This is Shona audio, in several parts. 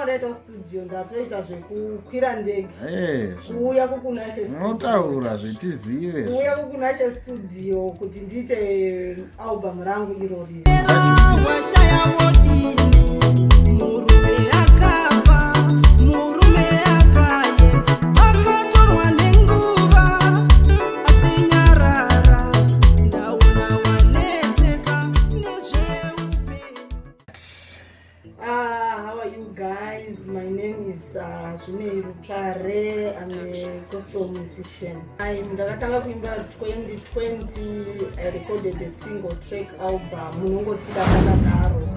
Kwadaita studio, ndatoita zvekukwira ndege kuuya kuKunashe Studio. Unotaura zvitizive. Kuuya kuKunashe Studio kuti ndiite album rangu irori. Washaya wodini? Murume akafa, murume akaye, akatorwa nenguva, asinyarara. Ndaona wanetseka nezveupenyu. Ah, how are you guys? My name is Zvinei Rupare. I'm a gospel musician. I'm ndakatanga kuimba 2020. I recorded a single track album, Munongotida Makadaro.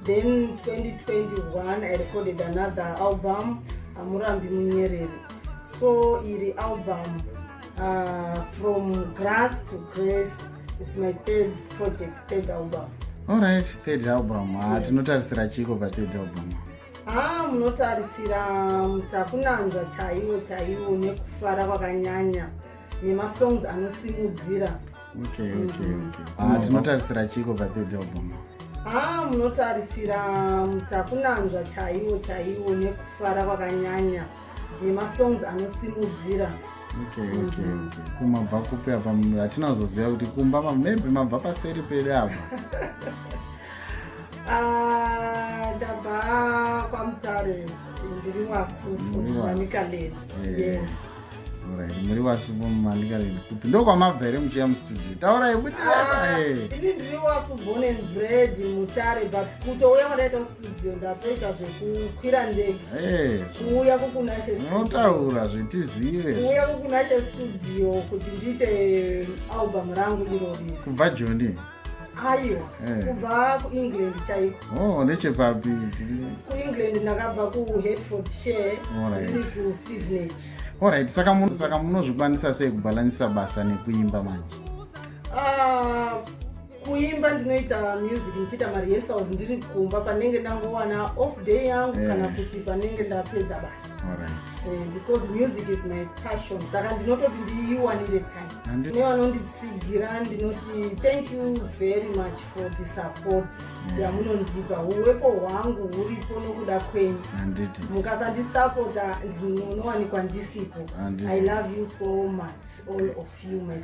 Then 2021 I recorded another album, Amurambi Munyerere. So iri album, From Grass to Grace, it's my third project, third album. Alright, third album. Ah, tinotarisira chiko pathird album? Ha, munotarisira mutakunanzva chaiwo chaiwo, nekufara kwakanyanya, nemasongs anosimudzira. Okay. Ah, tinotarisira chiko pathird album? Ha, munotarisira mutakunanzva chaiwo chaiwo, nekufara kwakanyanya, nemasongs anosimudzira. Okay, kumabva kupi apa? Hatinazoziva kuti kumba maybe mabva paseri pedu apa. Ah, ndabva kwaMutare, ndiri Wasufu. Muri Wasu. Manicaland. Yes. Alright, muri Wasufu muManicaland kupi? Ndokwamabva here muchiya mustudio? Taurai Ah, budirapa. Ini ndiri Wasu, born and bred Mutare, but kutouya kwadaita studio, ndatoita zvekukwira ndege kuuya kuKunashe Studio. Unotaura zvitizive. Kuuya kuKunashe Studio kuti ndiite album rangu irori. Kubva Joni? Aiwa, kubva kuEngland chaiko. Oh, nechepapi? KuEngland, ndakabva kuHertfordshire. Ndiri kuStevenage. Alright, saka munozvikwanisa sei kubhalansisa basa nekuimba manje? Ah, kuimba ndinoita music ndichiita marehearsals ndiri kumba, panenge ndangowana off day yangu kana kuti panenge ndapedza basa. Because music is my passion, saka ndinototi ndiiwanire time. Nevanonditsigira ndinoti thank you very much for the support yamunondipa. Uwepo hwangu huripo nokuda kwenyu. Mukasandisapota, ndinonowanikwa ndisipo. I love you so much, all of you, my